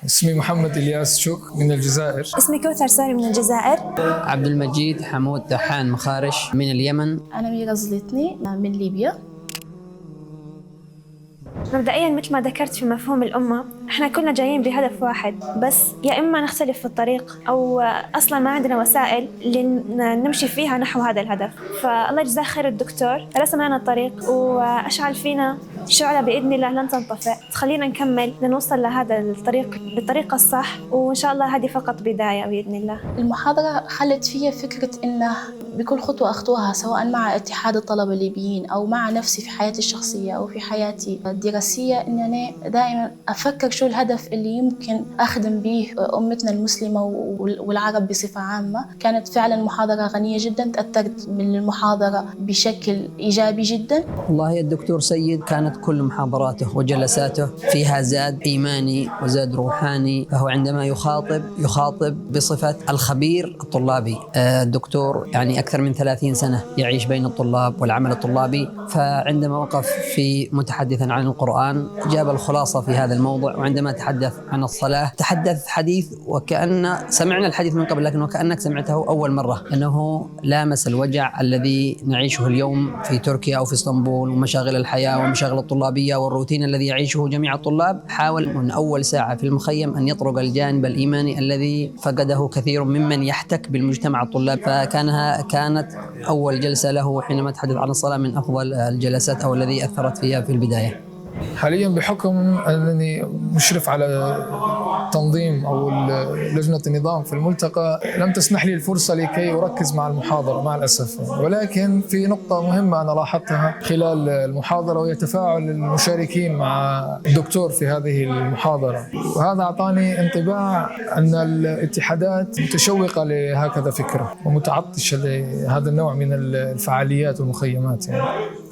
اسمي محمد إلياس شوك من الجزائر. اسمي كوثر ساري من الجزائر. عبد المجيد حمود دحان مخارش من اليمن. أنا ميرا زليطني من ليبيا. مبدئياً مثل ما ذكرت في مفهوم الأمة، احنا كلنا جايين بهدف واحد بس، يا إما نختلف في الطريق أو أصلاً ما عندنا وسائل نمشي فيها نحو هذا الهدف. فالله يجزاه خير الدكتور رسم لنا الطريق وأشعل فينا شعلة بإذن الله لن تنطفئ تخلينا نكمل لنوصل لهذا الطريق بالطريقة الصح، وإن شاء الله هذه فقط بداية بإذن الله. المحاضرة خلت فيها فكرة إنه بكل خطوة أخطوها سواء مع اتحاد الطلبة الليبيين أو مع نفسي في حياتي الشخصية أو في حياتي الدراسية، إنني دائما أفكر شو الهدف اللي يمكن أخدم به أمتنا المسلمة والعرب بصفة عامة. كانت فعلا محاضرة غنية جدا، تأثرت من المحاضرة بشكل إيجابي جدا. والله الدكتور سيد كانت كل محاضراته وجلساته فيها زاد إيماني وزاد روحاني، فهو عندما يخاطب بصفة الخبير الطلابي. الدكتور يعني أكثر من 30 سنة يعيش بين الطلاب والعمل الطلابي، فعندما وقف في متحدثا عن القرآن جاب الخلاصة في هذا الموضوع. وعندما تحدث عن الصلاة تحدث حديث وكأن سمعنا الحديث من قبل، لكن وكأنك سمعته أول مرة، أنه لامس الوجع الذي نعيشه اليوم في تركيا أو في اسطنبول ومشاغل الحياة ومشاغل الطلابية والروتين الذي يعيشه جميع الطلاب. حاول من أول ساعة في المخيم أن يطرق الجانب الإيماني الذي فقده كثير ممن يحتك بالمجتمع الطلاب، كانت أول جلسة له حينما تحدث عن الصلاة من أفضل الجلسات أو الذي أثرت فيها في البداية. حاليا بحكم أنني مشرف على تنظيم أو لجنة النظام في الملتقى لم تسنح لي الفرصة لكي أركز مع المحاضرة مع الأسف، ولكن في نقطة مهمة أنا لاحظتها خلال المحاضرة وهي تفاعل المشاركين مع الدكتور في هذه المحاضرة، وهذا أعطاني انطباع أن الاتحادات متشوقة لهكذا فكرة ومتعطشة لهذا النوع من الفعاليات والمخيمات يعني.